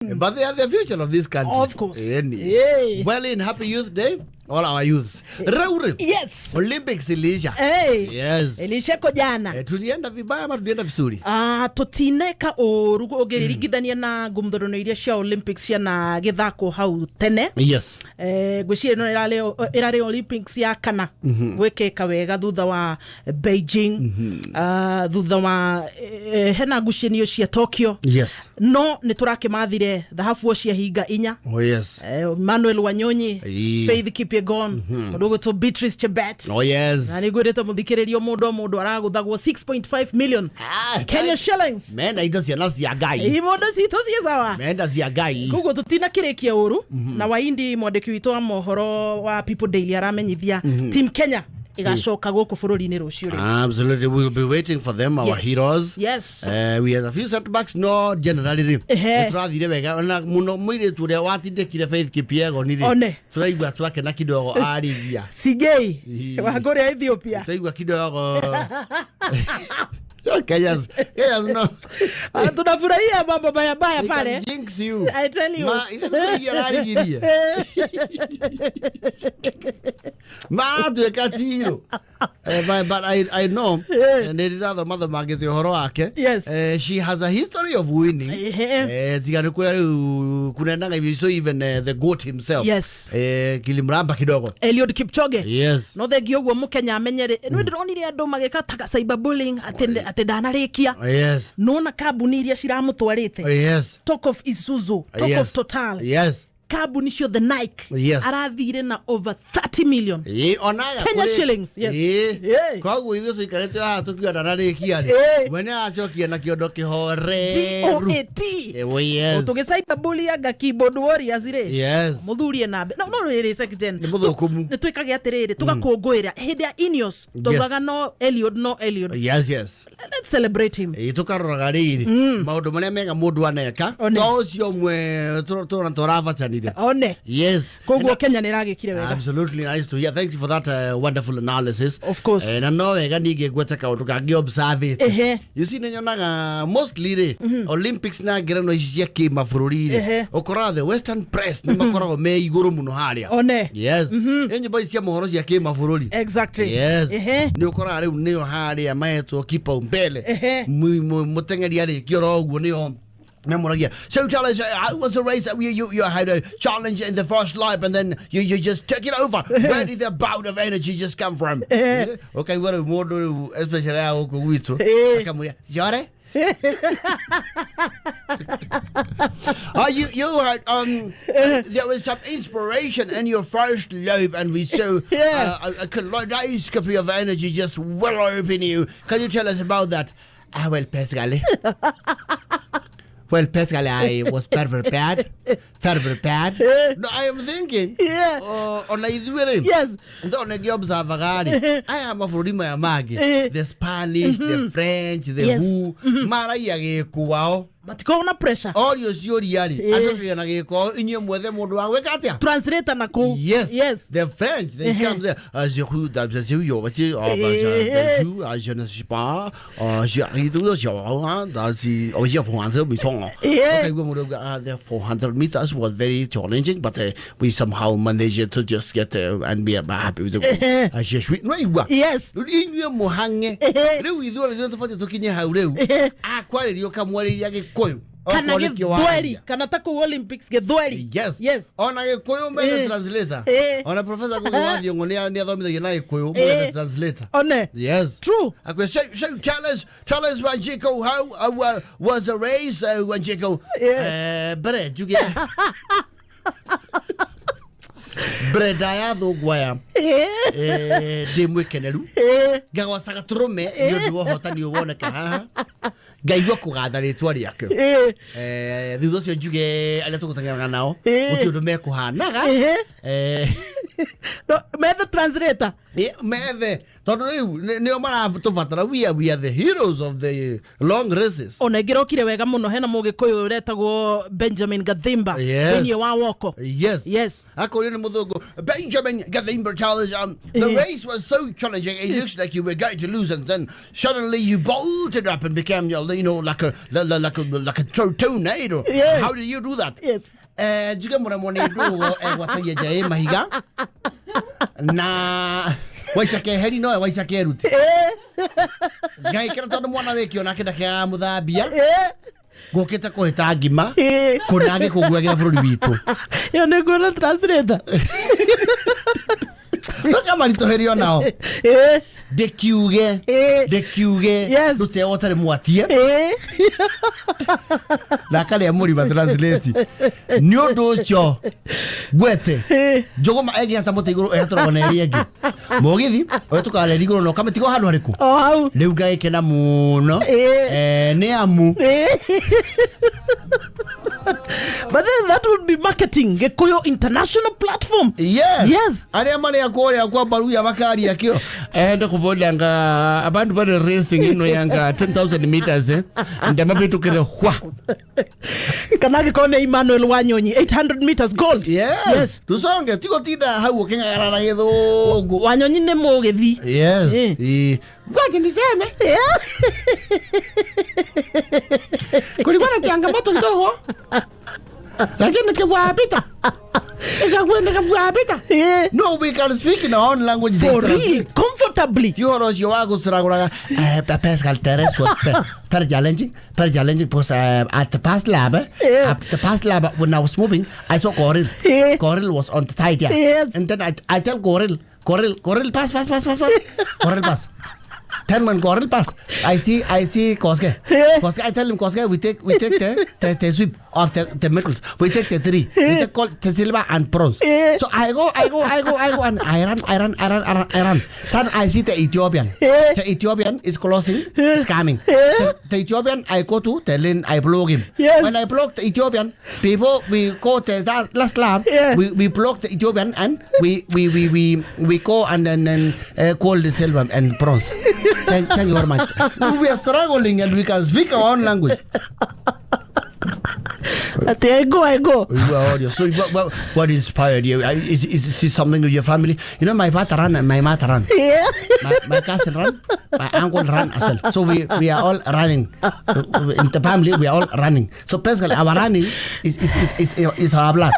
But they are the future of this country. Of course. Ĩni. Ĩĩ. Well, in happy youth day, all our youths. Rĩu rĩ, Yes. Olympics iliisha. Hey. Yes. Ilisheko jana. Eh, tulienda vibaya ama tulienda vizuri? Ah, tutineka ũru ũngĩringithania na ngumthũrano iria cia Olympics ciana gĩthakwo hau tene. Yes. Eh, ngwĩciria ĩno ĩrarĩ Olympics ya kana gwĩkĩka wega thutha wa Beijing, ah, thutha wa hena ngucanio cia Tokyo. Yes. No nĩ tũrakĩmathire thahabu o cia hinga inya. Oh yes. Manuel Wanyonyi, Ĩĩ. Faith Kipyegon, mũndũ ũgwĩtwo Beatrice Chebet. Oh yes. Na nĩ ngwĩrĩte mũthikĩrĩrio mũndũ o mũndũ aragũthagwo 6.5 million Ah, Kenya shillings. Menda indo ciana cia Ngai. Imondo citũ ciĩ sawa. Menda cia Ngai. Koguo tũtinakĩrĩkia ũru na waindi mwandĩki witũ wa mohoro wa People Daily aramenyithia Team Kenya ĩgacoka gũkũ bũrũri-inĩ rũciũ rĩ. Absolutely. We will be waiting for them, our heroes. We had a few setbacks, no generally rĩ Ehe. nĩtũrathire wega na mũno mũirĩtu ũrĩa watindĩkire Faith Kipyegon rĩ One. tũraigua twakena kidogo arĩria. Sigei Ii. wa kũrĩa Ethiopia. Tũraigua kidogo Kenyans no. Ah, tunafurahia mambo maya baya They can pale. jinx you. I tell you. Ma, ithe tũraigua ararigirie. Maratuĩka tirũ. But I know nĩ ndĩrathoma ngĩte ũhoro wake. She has a history of winning. Tiga nĩ kũrĩa rĩu kunenaga ivi, so even the goat himself kilimramba kidogo. Eliud Kipchoge. Yes. No thengia ũguo mũkenya amenye rĩ, nĩ ndĩronire andũ magĩka ta cyberbullying atĩ ndanarĩkia. Nona kambuni iria ciramũtwarĩte, talk of Isuzu, talk of Total, kambuni ciothe, Nike, arathire na over 30 million Ĩ, onaga Kenya shillings, yes. Ĩ. Koguo ithuĩ tũikarĩte haha tũkiuga ndanarĩkia rĩ, we nĩ aracokia na kĩondo kĩhoreru. GOAT. Oh, yes. Tũgĩ cyberbully anga keyboard warriors rĩ, mũthuri ena no no rĩrĩ second Nĩ mũthũkũmu. Nĩ twĩkage atĩrĩrĩ, tũgakũngũĩra hĩndĩ ya Ineos, twaugaga no Eliud, no Eliud. Let's celebrate him. Ĩ, tũkaroraga rĩrĩ maũndũ marĩa mega mũndũ aneka. One. To ũcio ũmwe tũrona tũrabatanire. One. Koguo Kenya nĩ ĩragĩkire wega. Absolutely nice to hear. Thank you for that wonderful analysis. Of course. Na no wega ningĩ ngwete kaũndũ kangĩ observe it. You see, nĩnyonaga mostly rĩ Olympics na ngerenwa ici cia kĩmabũrũri rĩ, ũkoraga the western press nĩ makoragwo me igũrũ mũno harĩa. One. Yes. Ĩ nyũmba ici cia mohoro cia kĩmabũrũri. Nĩ ũkoraga rĩu nĩo harĩa mahetwo kipaumbele. Mũteng'eri arĩkia oro ũguo nĩo memoragia. So tell us, how was the race? You had a challenge in the first lap and then you just took it over. Where did the bout of energy just come from? Ũkaigua rĩu mũndũ rĩu especially ya gũkũ gwitũ akamwĩra jore. Oh, you had there was some inspiration in your first loop, and we saw a kaleidoscope of energy just well up in you. Can you tell us about that? Ah, well, basically, I was better prepared. Better prepared. No, I am thinking. Ona ithuĩ rĩ, ndona ngĩobservaga rĩ, aya mabũrũri maya mangĩ, the Spanish, the French, the who maragia gĩkwao. Matikoragwo na pressure. Orio ciũria rĩ, acokagia na gĩkwao, inyuĩ mwethe mũndũ wa gwĩka atĩa? Translator na kũu. Yes. The French, they come there. Je roule dans je je oh, bah, je je je ne sais pas. Je arrive je dans si oh, je 400 meters. Okay, we would the 400 meters was very challenging, but we somehow managed to just get there and be happy with it. Je suis no igua. Inyuĩ mũhang'e. Rĩu ithuĩ ithuĩ tũbatiĩ tũkinye hau rĩu. Akwarĩrio kamwarĩria Gĩkũyũ. Kana Okorwo nĩkĩo gĩthweri waragia. kana ta kũu Olympics gĩthweri. Ona Gĩkũyũ methe translator. Ona Professor Ngugi wa Thiong'o nĩ athomithagia na Gĩkũyũ, mwethe translator. One. True. Okay, so tell us, Wanjiku, how was the race, Wanjiku? Mbere njuge mbere ndaya thũngwa aya, ndĩ mwĩkeneru, ngagoca gatũrũme nĩ ũndũ wa ũhotani ũyũ woneka haha, ngaigua kũgatha rĩtwa rĩake. Thutha ũcio njuge arĩa tũgũteng'eraga nao gũtirĩ ũndũ mekũhanaga. No, methe translator. Methe tondũ rĩu nĩo maratũbatara. We are the heroes of the long races. Ona ĩngĩrokire wega mũno, hena mũgĩkũyũ ũretagwo Benjamin Gathimba thĩinĩ wa woko. Akorio nĩ mũthũngũ, "Benjamin Gathimba, tell us, the race was so challenging, it looks like you were going to lose, and then suddenly you bolted up and became like a tornado. How did you do that?" Njuge mũremwo nĩ ndũgo egwatagia nja ĩ mahiga na waica keheri nowe waica keruti ngaikĩra tondũ mwana wĩkĩo nake ndakĩagaga mũthambia ngũkĩte kũhĩta ngima kũna ngĩkũnguagĩra bũrũri witũ. Ĩyo nĩ nguona translator. Ndũkamaritũhĩrio nao. Ndĩkiuge ndĩkiuge ndũtewo ũtarĩ mwatie na akarĩa mũrima translate. Nĩ ũndũ ũcio ngwete njũgũma ĩngĩhata mũtĩ igũrũ ĩhatũragwo na ĩrĩa ĩngĩ mũgithi ũhetũkaga reri igũrũ na ũkamĩtiga o handũ harĩkũ. O hau. Rĩu ngagĩkena mũno. Nĩ amu But then that would be marketing Gikuyu international platform. Arĩa marĩa kũrĩa kwa baruya makaria kĩo ndakubonanga abantu bane racing ino yanga 10,000 meters, ndamabitukire hwa. Kana angĩkorwo nĩ Emmanuel Wanyonyi, 800 meters gold. Tusonge tigotinda hau ũkĩng'ang'ana na gĩthũngũ. Wanyonyi nĩ mũgĩthi. Ngoja niseme kulikuwa na changamoto kidogo, lakini nikibwapita nikabwapita. No, we can speak in our own language. They For translate. real, comfortably. Ti ũhoro ũcio wa gũcuragũraga. Pascal Teres was very challenging, very challenging because at the past lab, at the past lab when I was moving, I saw Goril. Goril was on the side here. And then I tell Goril, "Goril, Goril, pass, pass, pass, pass, pass. Goril, pass." Then when Goril pass, I see Koske. Koske, I tell him, "Koske, we take the sweep of the medals. We take the three. We take gold, the silver and bronze." So I go, I go, I go, I go, and I run, I run, I run, I run, I run. Then I see the Ethiopian. The Ethiopian is closing, is coming. The Ethiopian, I go to the lane, I block him. When I block the Ethiopian, before we go to that last lap, we block the Ethiopian and we go and then call the silver and bronze. Thank you very much. We are struggling and we can speak our own language. Ati I go, I go. Well, so what inspired you? Is this something of your family? You know, my father run and my mother run. My cousin run, my uncle run as well. So we are all running. In the family, we are all running. So basically, our running is our blood.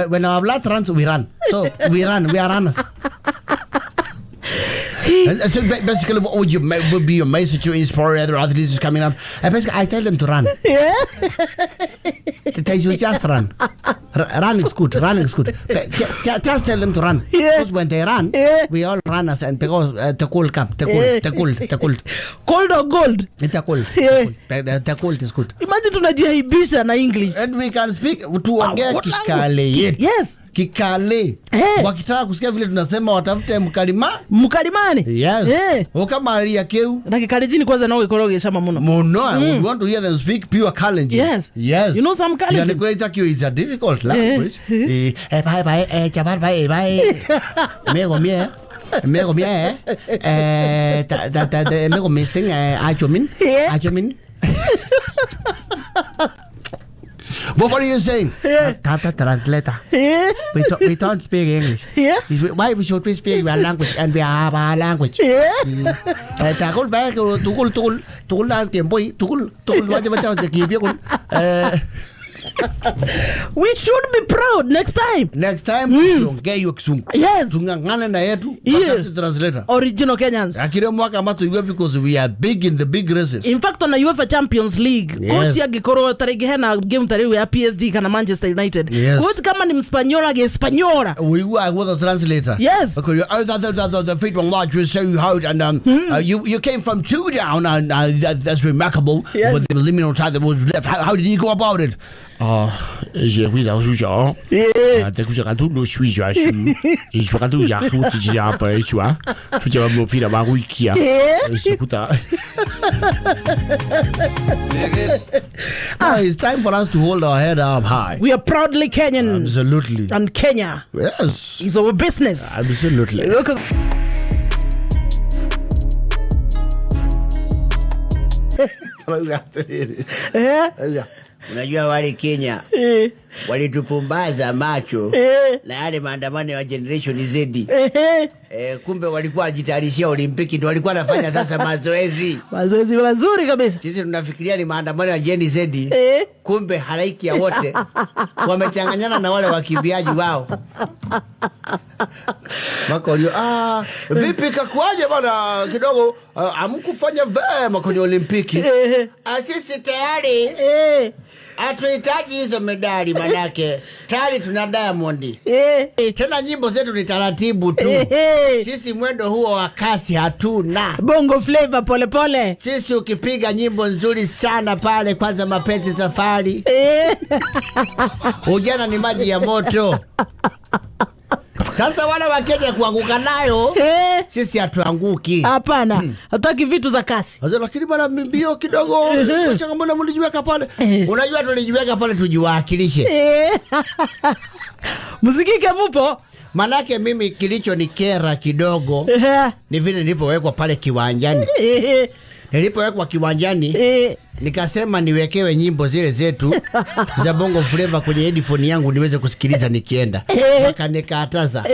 When our blood runs, we run. So we run, we are runners. And so basically, what would be your message to inspire other athletes coming up? And basically, I tell them to run. They should just run. Run is good. Running is good. But just tell them to run. Because when they run, we all run us, and because the cold come, the cold, the cold, the cold, Cold or gold? The cold, the cold is good. Imagine tunajiaibisha na English. And we can speak, tuongee What Kikale yetu. Kikale. Wakitaka kusikia vile tunasema watafute mkalima. Mkalimani. Ukamaria keu. Na Gikalenjini kwanza no gĩkorwo gĩcama mũno. Muno, I would want to hear them speak pure Kalenjin. You know some Kalenjin? Yani kule is a difficult language. Bye bye, chabar bye bye. Mego mie. Mego mie. Ta ta ta mego missing achomin. Achomin. But what are you saying? Tap the translator. We don't speak English. Why we should be speaking our language and we have our language. Takul ba tukul tukul tukul na kemboi tukul tukul waje bacha kibio kun. We should be proud next time. Next time tusiongee hiyo Kisungu. Tung'ang'ane na yetu watafute translator. Original Kenyans. Akire mwaka matuigue because we are big in the big races. In fact, ona UEFA Champions League, coach angĩkorwo ta rĩngĩ hena game ta rĩu ya PSG kana Manchester United. Coach kama ni Mspanyola agĩspanyola. We were with a translator. Okay, oh, the feet were large was so hard, and you came from 2 down, and that's remarkable. With the liminal time that was left, how did you go about it? It's time for us to hold our head up high. We are proudly Kenyan. Absolutely. And Kenya. Yes. Is our business. Absolutely. Look. Unajua wale Kenya walitupumbaza macho na yale maandamano ya Generation Z. Kumbe walikuwa wanajitayarishia Olimpiki, ndio walikuwa wanafanya sasa mazoezi. Mazoezi mazuri kabisa. Sisi tunafikiria ni maandamano ya Gen Z. Kumbe halaiki ya wote wamechanganyana na wale wakimbiaji wao. Makolio, vipi kakuaje bana kidogo hamkufanya vema kwenye Olimpiki? Sisi tayari hatuhitaji hizo medali manake tayari tuna Diamond. Tena nyimbo zetu ni taratibu tu. Sisi mwendo huo wa kasi hatuna. Bongo flavor pole pole. Sisi ukipiga nyimbo nzuri sana pale, kwanza mapenzi safari. Ujana ni maji ya moto. Sasa wale wa Kenya kuanguka nayo, sisi hatuanguki. Hapana, hatutaki vitu za kasi. Sasa lakini bana mbio kidogo, changamoto mlijiweka pale. Unajua tulijiweka pale tujiwakilishe. Msikike mupo. Manake mimi kilicho nikera kidogo ni vile nilipowekwa pale kiwanjani. Nilipowekwa kiwanjani nikasema niwekewe nyimbo zile zetu za Bongo Flava kwenye headphone yangu niweze kusikiliza nikienda. Wakanikataza.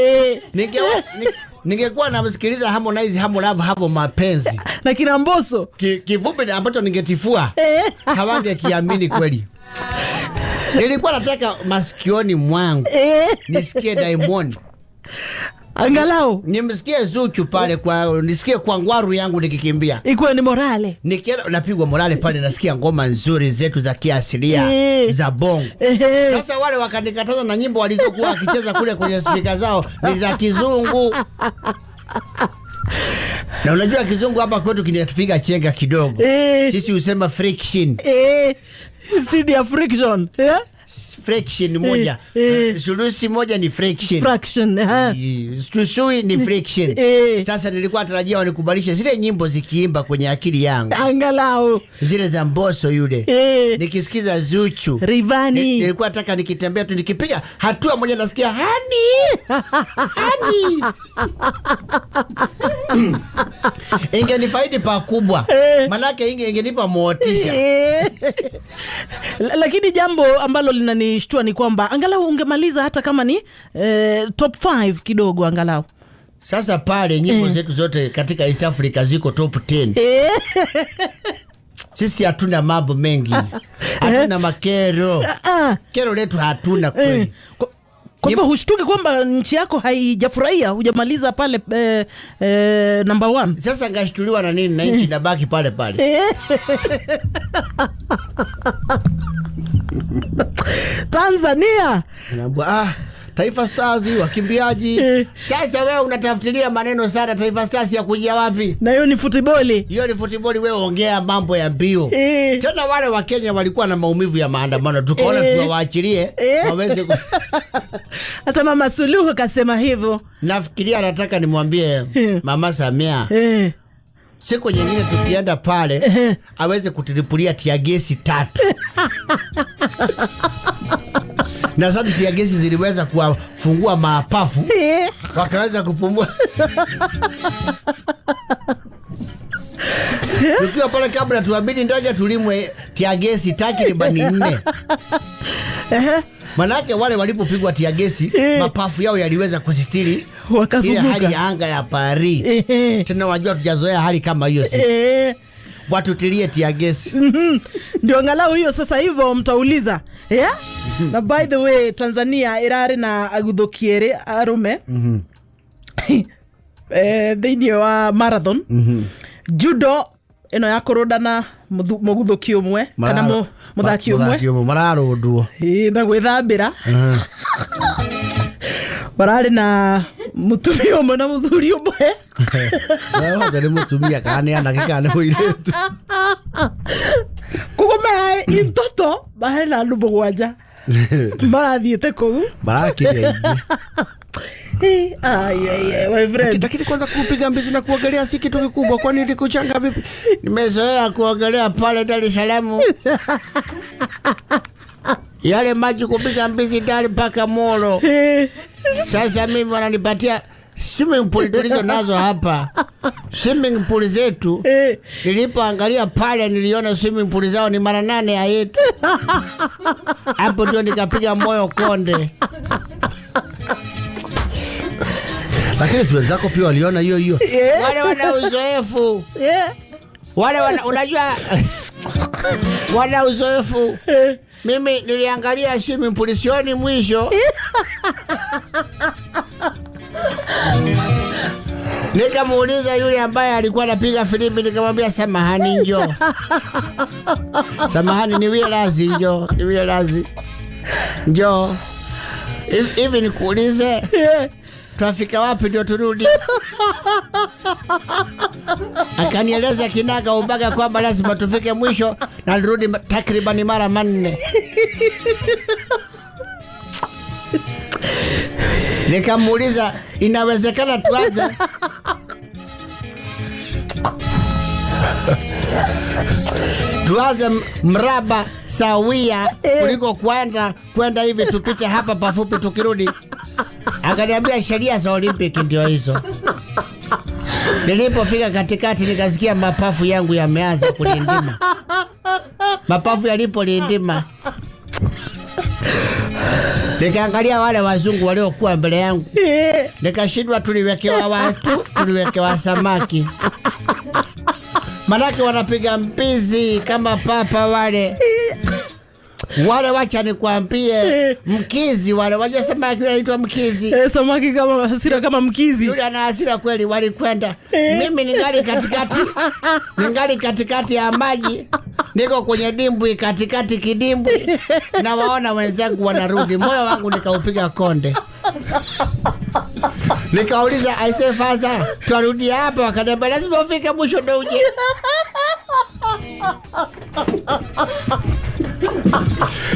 Ningekuwa namsikiliza Harmonize, Harmolove, hapo mapenzi. Na kina Mbosso. Kivupi ambacho ningetifua hawangekiamini kweli. Nilikuwa nataka masikioni mwangu nisikie Diamond. Angalau nimsikie Zuchu pale, kwa nisikie kwa ngwaru yangu nikikimbia. Ikuwe ni morale. Nikienda napigwa morale pale, nasikia ngoma nzuri zetu za kiasilia za bongo. Sasa wale wakanikataza na nyimbo walizokuwa wakicheza kule kwenye speaker zao ni za kizungu. Na unajua kizungu hapa kwetu kinatupiga chenga kidogo. Sisi husema friction. Instead ya friction. Fraction moja. Sulusi moja ni fraction. Fraction. Tusui ni fraction. Sasa nilikuwa natarajia wanikubalishe zile nyimbo zikiimba kwenye akili yangu. Angalau zile za Mbosso yule. Nikisikiza Zuchu, Rivani. Nilikuwa nataka nikitembea tu nikipiga hatua moja nasikia hani. Hani. Ingenifaidi pakubwa. Manake ingenipa motisha. Lakini jambo ambalo linanishtua ni kwamba angalau ungemaliza hata kama ni top 5 kidogo angalau. Sasa pale nyimbo zetu zote katika East Africa ziko top 10. Sisi hatuna mambo mengi. Hatuna makero. Kero letu hatuna kweli. Kwa hivyo hushtuki kwamba nchi yako haijafurahia hujamaliza pale number 1. Sasa ngashtuliwa na nini na nchi inabaki pale pale. Tanzania. Naambia Taifa Stars wakimbiaji. Sasa wewe unatafutilia maneno sana Taifa Stars ya kujia wapi? Na hiyo ni futiboli. Hiyo ni futiboli, wewe ongea mambo ya mbio. Tena wale wa Kenya walikuwa na maumivu ya maandamano, tukaona tuwaachilie waweze Hata Mama Suluhu kasema hivyo. Nafikiria nataka nimwambie Mama Samia siku nyingine tukienda pale aweze kutilipulia tiagesi 3. Na sasa tiagesi ziliweza kuwafungua mapafu wakaweza kupumua. Tukiwa pale kabla tuabidi ndege tulimwe tiagesi takriban 4. Manake wale walipopigwa tiagesi mapafu yao yaliweza kusitiri ile hali ya anga ya Paris. Tena wajua tujazoea hali kama hiyo sisi. Watutilie tiagesi. Ndio angalau hiyo sasa hivyo mtauliza. Yeah? Na by the way Tanzania irari na aguthukiere arume. Thĩinĩ wa marathon. Judo ĩno ya kũrũndana mũguthuki ũmwe kana mũthaki ũmwe mararũndwo na gwĩthambĩra. Mararĩ na mũtumia ũmwe na mũthuri ũmwe. Wothe nĩ mũtumia kana nĩ anake kana nĩ mũirĩtu. Koguo Maĩ in total mahena andũ 7 marathiĩte kũu. Marakĩria aingĩ. Ai, ai, ai, my friend. Lakini kwanza kupiga mbizi na kuogelea si kitu kikubwa, kwani likuchanga vipi? Nimezoea kuogelea pale Dar es Salaam. Yale maji kupiga mbizi Dar mpaka Molo. Sasa mimi wananipatia swimming pool tulizo nazo hapa, swimming pool zetu. Nilipoangalia pale niliona swimming pool zao ni mara 8 ya yetu. Hapo ndio nikapiga moyo konde. Lakini si wenzako pia waliona hiyo hiyo. Wale wana uzoefu. Wale wana, unajua wana uzoefu. Mimi niliangalia swimming pool sioni mwisho. Nikamuuliza yule ambaye alikuwa anapiga filimbi, nikamwambia samahani, njoo. Samahani, niwie lazi, njoo, niwie lazi. Njoo. Hivi nikuulize, twafika wapi ndio turudi? Akanieleza kinaga ubaga kwamba lazima tufike mwisho na nirudi takriban mara 4. Nikamuuliza inawezekana tuanze mraba sawia kuliko kwenda hivi tupite hapa pafupi tukirudi. Akaniambia sheria za Olympic ndio hizo. Nilipofika katikati nikasikia mapafu yangu yameanza kulindima. Mapafu yalipolindima, nikaangalia wale wazungu waliokuwa mbele yangu. Nikashindwa, tuliwekewa watu, tuliwekewa samaki. Manake wanapiga mbizi kama papa wale. Wale wacha nikwambie, mkizi wale, wajua samaki wanaitwa mkizi. Samaki kama hasira kama mkizi. Yule ana hasira kweli, walikwenda. Mimi ningali katikati. Ningali katikati ya maji. Niko kwenye dimbwi katikati kidimbwi. Na waona wenzangu wanarudi. Moyo wangu nikaupiga konde. Nikauliza, I say father, twarudi hapa? Wakaniambia lazima ufike mwisho ndio uje.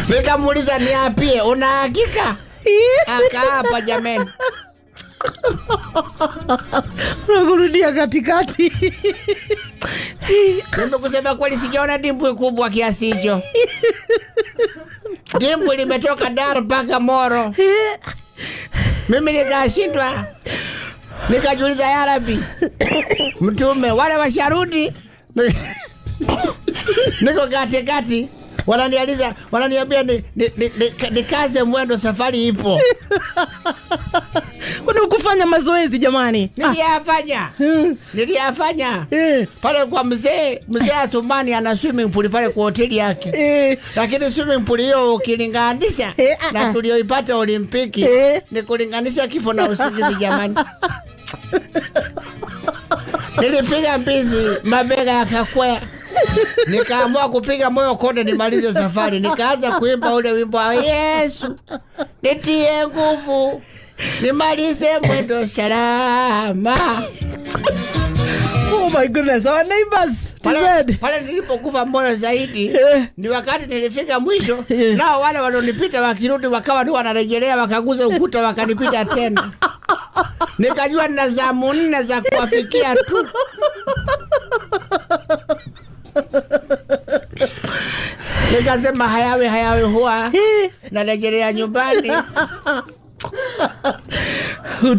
Nikamuuliza niapie, una hakika? Akaapa jameni. Unakurudia katikati. Mimi kusema kweli sijaona dimbwi kubwa kiasi hicho. Dimbwi limetoka Dar mpaka Moro. Mimi nikashindwa. Nikajiuliza ya Rabbi, mtume wale washarudi. Niko katikati. Wananializa, wananiambia nikaze mwendo, safari ipo. Kwani hukufanya mazoezi jamani? Niliyafanya. Niliyafanya. Pale kwa mzee Athumani ana swimming pool pale kwa hoteli yake. Lakini swimming pool hiyo ukilinganisha na tulioipata Olimpiki, ni kulinganisha kifo na usingizi jamani. Nilipiga mbizi, mabega yakakwea. Nikaamua kupiga moyo konde nimalize safari. Nikaanza kuimba ule wimbo wa Yesu nitie nguvu nimalize mwendo salama. Oh my goodness, our neighbors. Pale nilipokufa moyo zaidi ni wakati nilifika mwisho, nao wale walionipita wakirudi wakawa ndio wanarejelea, wakaguza ukuta wakanipita tena. Nikajua nina zamu 4 za kuwafikia tu. Nikasema hayawe hayawe huwa narejelea nyumbani.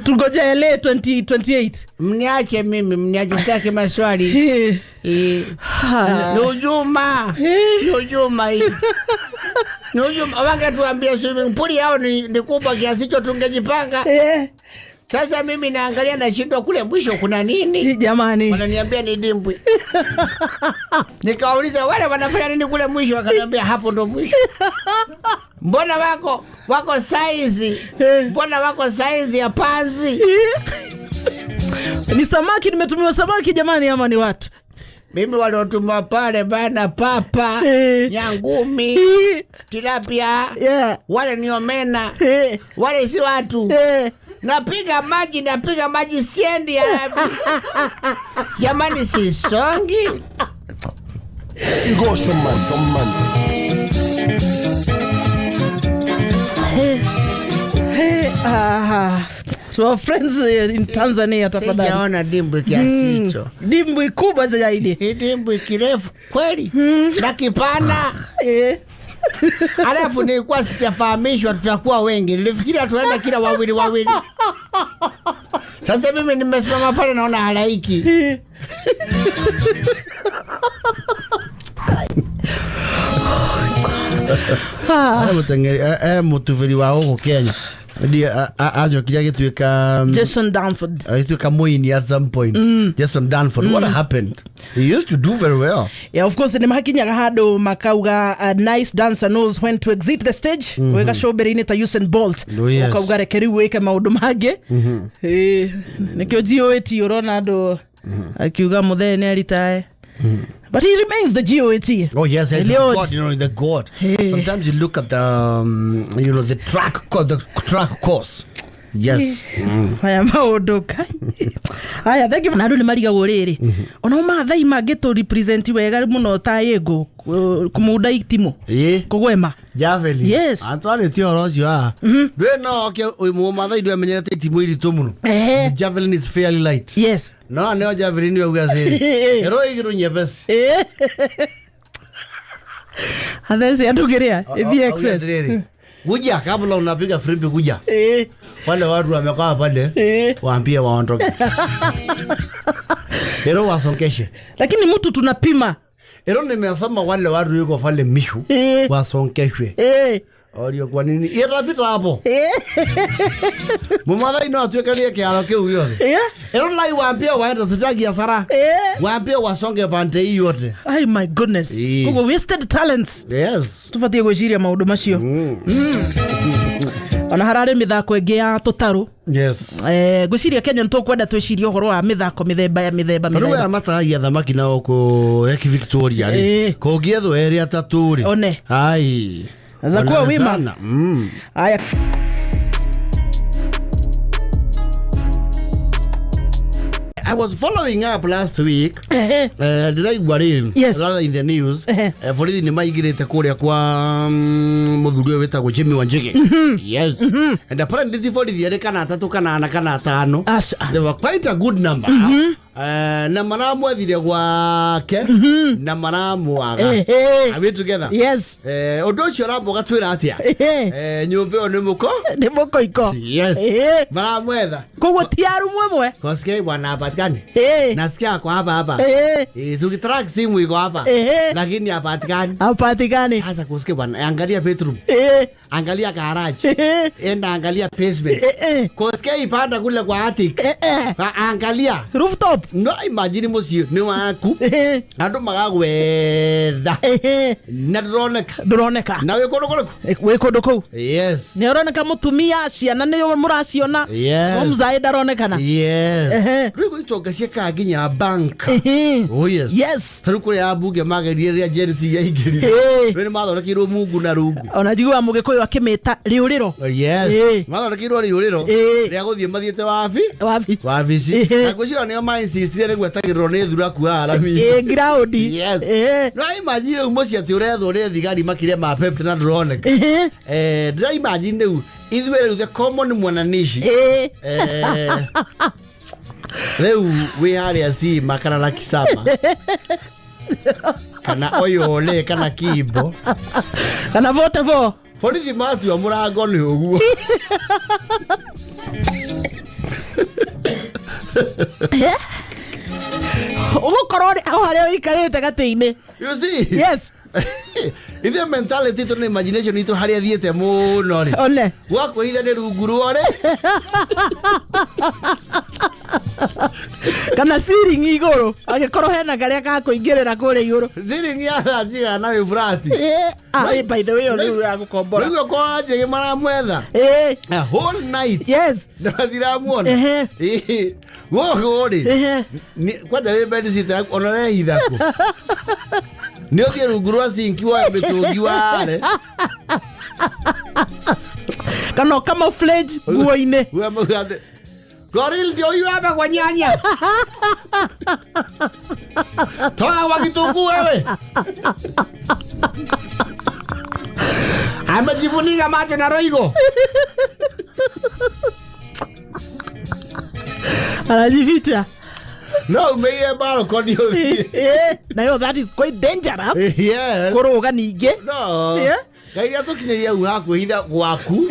Tungoja LA 2028. Mniache mimi, mniache, sitaki maswali. Ni hujuma. Ni hujuma hii. Ni hujuma. Wangetuambia swimming pool yao ni kubwa kiasi hicho tungejipanga. Sasa mimi naangalia nashindwa kule mwisho kuna nini? Jamani. Wananiambia ni dimbwi. Nikauliza wale wanafanya nini kule mwisho, wakaniambia hapo ndo mwisho. Mbona wako size? Mbona wako size ya panzi? Ni samaki, nimetumiwa samaki jamani, ama ni watu? Mimi waliotumwa pale bana papa, nyangumi, tilapia, wale ni omena, wale si watu. Napiga maji siendi hapi. Jamani sisongi. Igoco man. Hey, ah, to our friends in Tanzania, tafadhali. Sijaona dimbwi kiasi hicho. Dimbwi kubwa zaidi. Hii dimbwi kirefu kweli na kipana. Alafu nilikuwa sijafahamishwa tutakuwa wengi, nilifikiria tuenda kila wawili wawili. Sasa mimi nimesimama pale naona halaiki. Mũtubĩri wa gũkũ Kenya Ndiye acokire agĩtuĩka Jason Danford. Agĩtuĩka mũini at some point. Jason Danford, what happened? He used to do very well. Yeah, of course nĩ makinyaga handũ makauga a nice dancer knows when to exit the stage. Wĩga showbere-inĩ ta Usain Bolt. Oh, yes. Ũkauga reke rĩu wĩke maũndũ mangĩ. Nĩkĩo GOAT ũrona andũ akiuga mũthee nĩ aritae. But he remains the GOAT. Oh yes, he's the Eliud. God, you know, the God. Hey. Sometimes you look at the track course. Yes. Haya maũndũ kai. Haya, thank you. Na andũ nĩ marigagwo rĩrĩ, ona Maathai mangĩtũ represent wega mũno ta yĩngũ kũmunda itimũ, kũgwema. Javelin. Yes. Atwarĩtie ũhoro ũcio haha. Ndũĩ no oke Mũmathai ndwemenyerete itimũ iritũ mũno. Ehe. The javelin is fairly light. Yes. No nĩo javelin yauga atĩrĩrĩ. Ĩro igĩrũ nyepesi. Atheci andũ kĩrĩa ĩthiĩ Auga excess. atĩrĩrĩ, kuja kabla unapiga firimbi kuja. Wale watu wamekaa pale waambie waondoke. Ero wasonkeshe. Lakini mtu tunapima. Ero nimesema wale watu yuko pale mishu wasonkeshwe. Orio kwa nini? Itapita hapo. Mumathai no atuĩkarie kĩharo kĩu gĩothe. Ero lai waambie waende, sitaki hasara. Waambie wasonge pande hii yote. Ay, my goodness. Koguo wasted talents. Yes. Tũbatiĩ gwĩciria maũndũ macio. Ona hararĩ mĩthako ĩngĩ ya tũtarũ. Ngwĩciria Kenya nĩ tũkwenda twĩcirie ũhoro wa mĩthako mĩthemba ya mĩthemba Tarĩu aya mĩthemba. matahagia thamaki nao kũ Lake Victoria rĩ, kũngĩethwo erĩ atatũ rĩ, One. ai Za kuwa wima. Wanawezana. Haya. I was following up last week. Ehe. Ndĩraigua rĩ, rather in the news, borithi nĩ maingĩrĩte kũrĩa kwa mũthuri ũyũ wĩtagwo Jimmy Wanjigi. Yes. And apparently ti borithi erĩ kana atatũ kana ana kana atano. Aca. They were quite a good number. Na maramwethire gwake na maramwaga. Are we together? Yes. Ũndũ ũcio ũramba ũgatwĩra atĩa? Nyũmba ĩyo nĩ mũko? Nĩ mũkoiko. Yes. Maramwetha. Koguo ti arumwe mwe. Koskei bwana hapatikani. Nasikia ako hapa hapa. Tukitrack simu iko hapa. Lakini hapatikani. Hapatikani. Sasa kusikia bwana, angalia bedroom. Angalia garage. Enda angalia basement. Kusikia ipanda kule kwa attic. Angalia. Rooftop. No imagine muciĩ nĩ waku. Andũ magagwetha. Na ndũroneka. Ndũroneka. Na wĩ kũndũ kũrĩkũ? Wĩ kũndũ kũu. Yes. Nĩ ũroneka mũtumia, ciana nĩ mũraciona. Yes. No mzae ndaronekana. Yes. Rĩu itonga ciĩkaga nginya bank. Oh yes. Yes. Tarĩu kũrĩa ambunge magerie rĩrĩa Gen Z yaingĩrire. Rĩu nĩ mathondekeirwo mungu na rungu. Ona njiguaga mũgĩkũyũ akĩmĩta rĩũrĩro. Yes. Mathondekeirwo rĩũrĩro rĩa gũthiĩ mathiĩte wabi. Wabi. Wabici. Na ngwĩciria nĩo ma-insistire nĩ gwetagĩrĩrwo nĩ thuraku haha rami. Ground. Yes. No imagine rĩu mũciĩ atĩ ũrethwo nĩ thigari makĩria ma pep na ndũroneka. Ndĩra imagine rĩu ithuĩ rĩu the common mwananishi. Rĩu wĩ harĩa Cima kana Lakisama kana Oyole kana Kimbo kana vote vo. Borithi matua mũrango nĩ ũguo. Ũgũkorwo o harĩa ũikarĩte gatĩ-inĩ. You see? Yes. Ithuĩ mentality itũ na imagination itũ harĩa thiĩte mũno rĩ. One. Gwakwĩitha nĩ rungu rwore. Kana ceiling igũrũ angĩkorwo hena karĩa ga kũingĩrĩra kũrĩa igũrũ. Ceiling ya thaa cigana na wĩ flat. By the way, rĩu ya gũkombora. Rĩu kwa Njĩgĩ maramwetha. A whole night. Yes. Na matiramuona. Gũkũ rĩ. Kwanja wĩ bed sitter yaku ona ũrehitha kũ? Nĩ ũthiĩ rungu rwa sinki woe mĩtũngi ware. Kana camouflage nguo-inĩ. Goril ndio huyu hapa kwa nyanya. Toka kwa kitunguu wewe. Amejifunika macho na roigo. Anajificha. No umeire balcony ũthiĩ. Nayo that is quite dangerous. Yes. Kũrũga ningĩ. No. Yeah. Ngai nĩatũkinyĩria hau ha kwĩhitha gwaku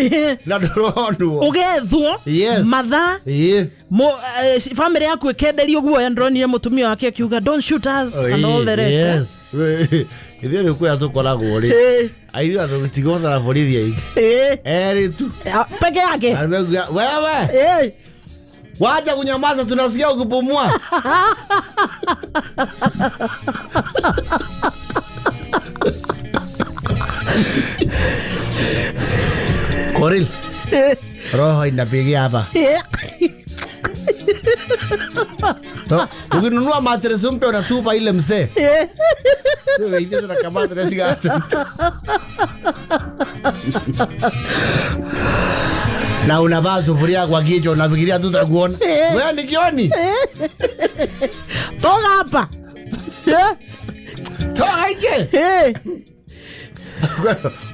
na ndũronwo. Ũgethwo Yes. mathaa Ĩĩ. Family yaku ĩkenderio guoya. Ndĩronire mũtumia wake akiuga, "Don't shoot us," and all the rest. Yes. Ithuĩ rĩu kũrĩa tũkoragwo rĩ, aithuĩ andũ tũtigũbatara borithi aingĩ. Erĩ tu. Ah, peke yake. Amekuja, wewe wacha kunyamaza, tunasikia ukipumua. Koril, roho inapigia hapa. Ukinunua mattress mpya unatupa ile mzee. Wewe ithuĩ tuna mattress gate. Na unavaa sufuria kwa kichwa unafikiria tutakuona. Wewe ni kioni? Toka hapa. Toka nje.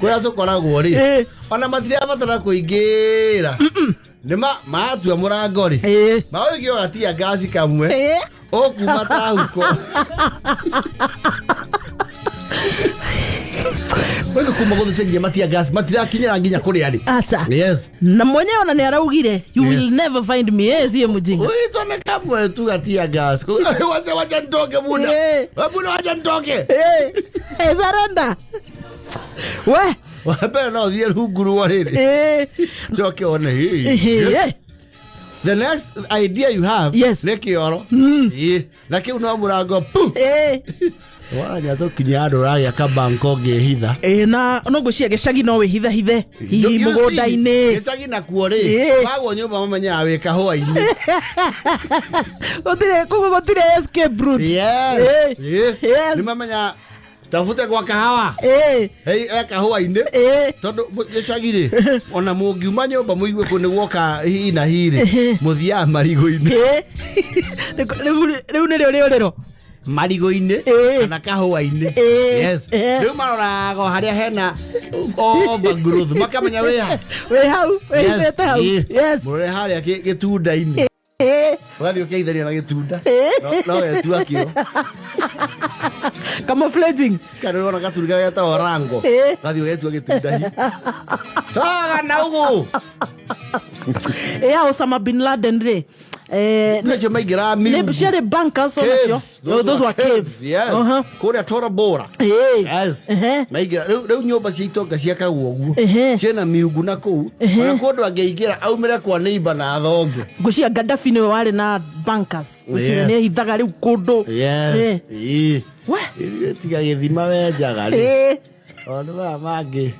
Kũrĩa tũkoragwo rĩ, ona matirabatara kũingĩra, nĩ matua mũrango rĩ, maũigio gatia ngasi kamwe, ũkuma ta huko. Wega kuma gũthĩte nginya matia ngasi matirakinyĩra nginya kũrĩa rĩ. Aca. Yes. Na mwenyewe ona nĩ araugire, "You Yes. will never find me." Siye mjinga. Uito nĩ kamwe tu gatia ngasi. Wacha wacha nitoke muda. Muda wacha nitoke. Surrender we. Wambere no thiĩ rungu rwa rĩrĩ. Coke one hii. The next idea you have nĩ kĩoro. Ĩĩ. Na kĩu no mũrango pu. Wanya tũkinya handũ ũragĩaka banko ũngĩhitha. Na no ngwĩciria gĩcagi no wĩhithahithe hihi mũgũnda-inĩ. Gĩcagi nakuo rĩ, wagwo nyũmba mamenyaga wĩ kahũa-inĩ. Gũtirĩ koguo, gũtirĩ escape route. Yes. Ĩĩ. Nĩ mamenya tafute kwa kahawa. Hey, e kahũa-inĩ. Tondũ gĩcagi rĩ, ona mũngiuma nyũmba mũigue kũ nĩ guoka hi na hi rĩ, mũthiaga marigũ-inĩ. Rĩu nĩrĩo rĩũrĩro. Marigũ-inĩ kana kahũa-inĩ. Yes. Rĩu maroraga o harĩa hena overgrowth makamenya wĩ ha. Wĩ hau wĩhithĩte hau. Yes. Mũrore harĩa gĩtunda-inĩ. Ũgathiĩ ũkeithania na gĩtunda. No wetua kĩo. Camouflaging. Kana ũrona gatunda getagwo rango. Ũgathiĩ ũgetua gĩtunda hi. Toga na ũguo. Ya Osama bin Laden rĩ, Nĩcio maingĩraga miungu. Ciarĩ bunkers onacio. Caves. Oh, those were caves. Yes. Kũrĩa Tora Bora. Yes. Maingĩra rĩu nyũmba cia itonga ciakagwo ũguo. Ciĩna miungu na kũu. Ona kũndũ angĩingĩra aumĩre kwa neighbor na athonge. Ngwĩciria Gaddafi nĩwe warĩ na bunkers. Ngwĩciria nĩ ehithaga rĩu kũndũ. Yes. Ĩĩ. We. Ithuĩ tiga gĩthima wenjaga rĩ. Maũndũ maya mangĩ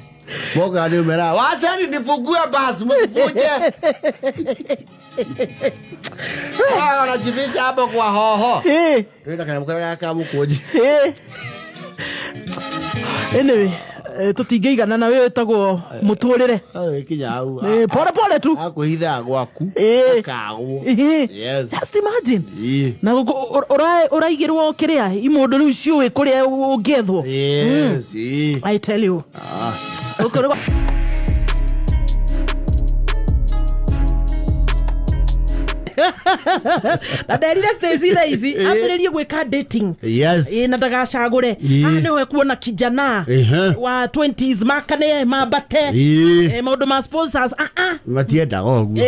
mokaga nĩ ũmeraga waceni nifungue basi msivunje. Ah, wanajificha hapo kwa hoho. Twĩna kanyamũ karĩa ga mũkũnji. Anyway, tũtingĩigana na wĩ wĩtagwo mũtũrĩre. Kinya hau. Pole pole tu. Akwĩhithaga gwaku. Ũkagwo. Yes. Just imagine. Na ũraigĩrwo kĩrĩa imũndũ rĩu ciũĩ kũrĩa ũngĩethwo. Yes. I tell you. Ah. Gũkũ na nderire Stacy thaa ici ambĩrĩrie gwĩka dating. Ĩ, na ndagacagũre. Haha nĩho ekuona kijana wa 20s makane mambate. Maũndũ ma sponsors, ah, ah. Matiendaga ũguo.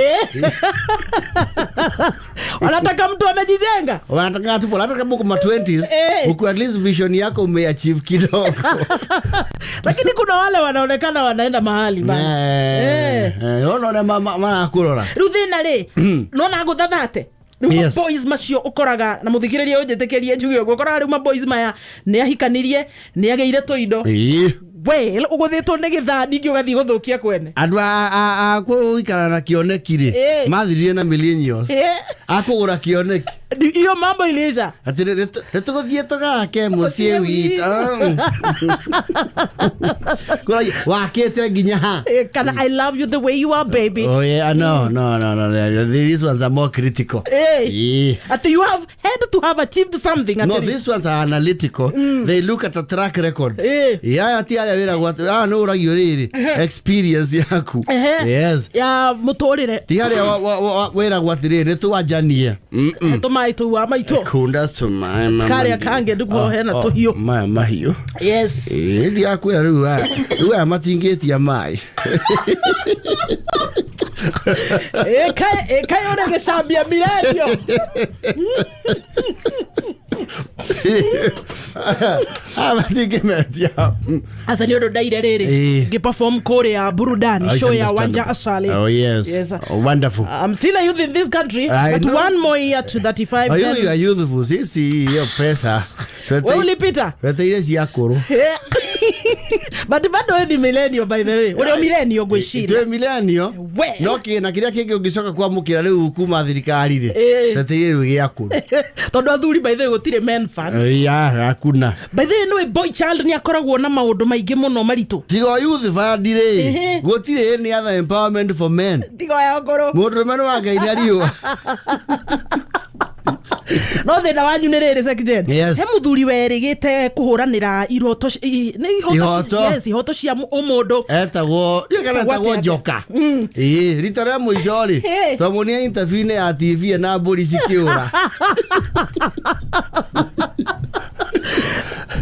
Wanataka mtu amejijenga. Wanataka tu hata kama uko ma 20s, uko at least vision yako umeachieve kidogo. Lakini kuna wale wanaonekana wanaenda mahali bana. Unaona ũrĩa marakurora. Rĩu thĩna rĩ, nona ngũthathate rĩu maboys macio ũkoraga na mũthikĩrĩria ũnjĩtĩkĩrie njuge ũguo, ũkoraga rĩu maboys maya nĩ ahikanirie, nĩ agĩire tũindo. Well, ũgũthĩtwo nĩ gĩthaa ningĩ ũgathiĩ gũthũkia kwene. Andũ a kũikara na kĩoneki rĩ, mathirire na millennials. Akũgũra kĩoneki. Hiyo mambo iliisha. Atĩ nĩ tũgũthiĩ tũgake mũciĩ witũ. Wakĩte nginya ha? Kana "I love you the way you are, baby." Oh yeah, no, no, no, no, no. These ones are more critical. Ati you have had to have achieved something. No, these ones are analytical. They look at a track record. Yeah, ati arĩa wĩragwo atĩ ah no ũragio rĩrĩ experience yaku. Yes. Ya mũtũrĩre. Ti harĩa wĩragwo atĩrĩrĩ nĩ twanjanie. Tũmaĩ tũu wa maitũ. Kunda tũmaĩ mama. Karĩa kangĩ nĩguo hena tũhiũ. Maya mahiũ. Yes. Ĩĩ, ndigakwĩra rĩu aya. Rĩu aya matingĩtia maĩ. Ĩkaĩ ũrĩ gĩcambia mirenio. Aya matingĩmetia. Aca nĩ ũndũ ndaire rĩrĩ ngĩperform kũrĩa burudani Oh, show ya it's Wanja understandable. Asali. Oh yes. Yes. Oh, wonderful. I'm still a youth in this country, I but know. one more year to 35. Oh, Then you are youthful. Sisi hiyo pesa. Wewe ulipita? Tweteire cia kũrũ. But bado we ni millennial, by the way. Uri millennial ngwĩciria. Twĩ millennial. We. No kĩgĩna kĩrĩa kĩngĩ ũngĩcoka kwamũkĩra rĩu kuma thirikari rĩ. Tweteire rĩu gĩa kũrũ. Tondũ athuri, by the way, gũtirĩ men fund. Ya hakuna. By the way, nĩwe boy child nĩ akoragwo na maũndũ maingĩ mũno maritũ. Tiga youth fund rĩ. Gũtirĩ any other empowerment for men. Tiga ya ngũrũ. Mũndũrũme nĩ wa Ngai nĩ ariũa. No thĩna wanyu nĩ rĩrĩ, Sekjen. Yes. He mũthuri werĩgĩte kũhũranĩra iroto nĩ Ihoto. Yes, ihoto cia ũmũndũ. Etagwo ndiũĩ kana etagwo Atĩa? Njoka. Ĩĩ, rita rĩa mũico rĩ twamuonia interview-inĩ ya TV na mbũri cikĩũra.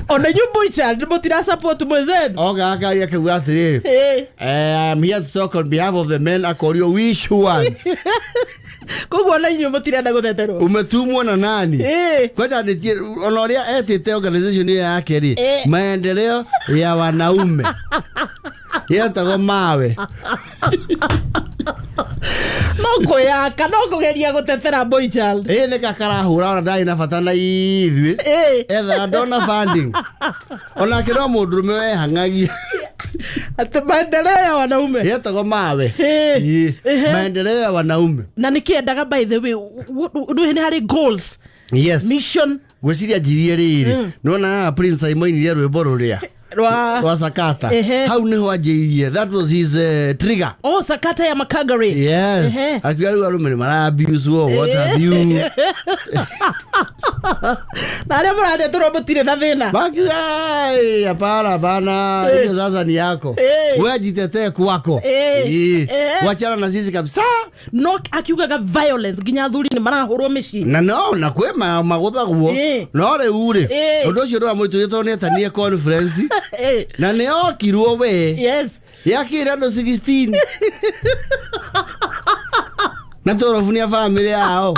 Ona inyuĩ boy child mũtira support mwenzenu. Oga akaria akiuga atĩrĩrĩ, "I'm here to talk on behalf of the men." Akorio, "Which one?" Koguo ona inyuĩ mũtirenda gũteterwo. "Umetumwo na nani?" Kwanja ndĩtie ona ũrĩa etĩte organization ĩyo yake rĩ, maendeleo ya wanaume, yetagwo mawe. No kwĩyaka no kũgeria gũtetera boy child. Ĩ nĩ kakarahũra ona ndarĩ na bata na ithuĩ. Ethaga ndona funding, onake no mũndũrũme wehang'agia. Atĩ maendeleo ya wanaume. Yetagwo mawe. Ĩ, maendeleo ya wanaume. Na nĩkĩendaga, by the way, nĩ harĩ goals, mission? Ngwĩciria njirie rĩrĩ, nĩwona haha Prince aimoinirie rwĩmbo rũrĩa rwa rwa Sakata. Ehe. Hau nĩho anjĩirie, that was his trigger. Oh, Sakata ya Makagari. Yes. Akiuga rĩu arũme nĩ mara abuse wo, what have you. Na arĩa mũrateterwo mũtirĩ na thĩna. Makiuga, "Ai, hapana, hapana, hiyo sasa ni yako. Wewe jitetee kwako. Wachana na sisi kabisa." No akiugaga violence nginya athuri nĩ marahũrwo mĩciĩ. Na no na kwĩ magũthagwo. No rĩu rĩ, ũndũ ũcio ndwa mũritũ tondũ nĩetanie conference na nĩ okirwo we yakĩre andũ 16 na torobu nĩ a famĩlĩ yao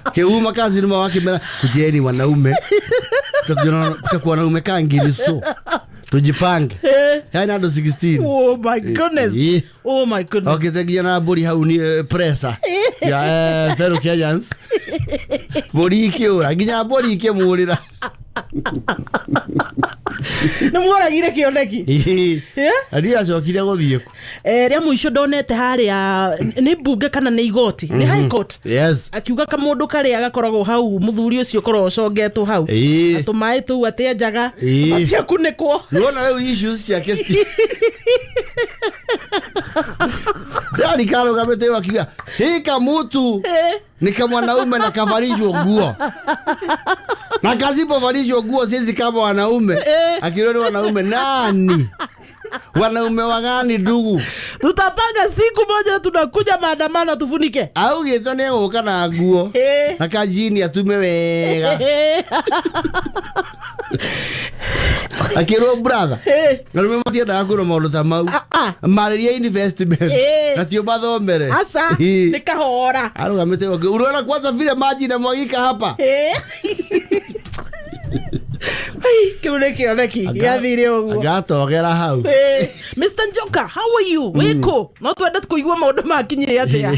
kĩuma kazi nĩ wakĩmera, "Kujeni wanaume, kutakuwa wanaume kangiri, so tujipange." Yani andũ 16. Oh my goodness. Oh my goodness. Okĩte nginya na mbũri hau nĩ pressure ya fellow Kenyans, mbũri ikĩũra, nginya mbũri ikĩmũrĩra. Nĩ muoragire kĩoneki. Ndiĩ acokire gũthiĩ kũ. Rĩa mũico ndonete harĩa nĩ mbunge kana nĩ igoti, nĩ high court, akiuga kamũndũ karĩa gakoragwo hau, mũthuri ũcio ũkoragwo ũcongetwo hau na tũmaĩ tũu atĩ enjaga matia kunĩkwo. Nĩwona rĩu issues ciake ndani karũgamĩte ĩyo akiuga hii kamutu ni kamwanaume na kavalishwo nguo, na kasipovalishwo nguo sisi kama wanaume. Akiuga ni wanaume nani, wanaume wagani ndugu? Tutapanga siku moja tunakuja maandamano tufunike. Augĩte nĩ egũka na nguo na kajini atume wega. Akĩrwo, "Brother, arũme matiendaga kwĩrwo maũndũ ta mau." Ah, ah. Marĩria investment na tio mathomere. Aca. Nĩ kahora. Arũgamĩte unaona kwanza vile maji inamwagika hapa. Ai, kĩu nĩ kĩoneki gĩathire ũguo. Agatogera hau. Mr. Njoka, how are you? Wĩkũ? No twende kũigua maũndũ makinyire atĩa.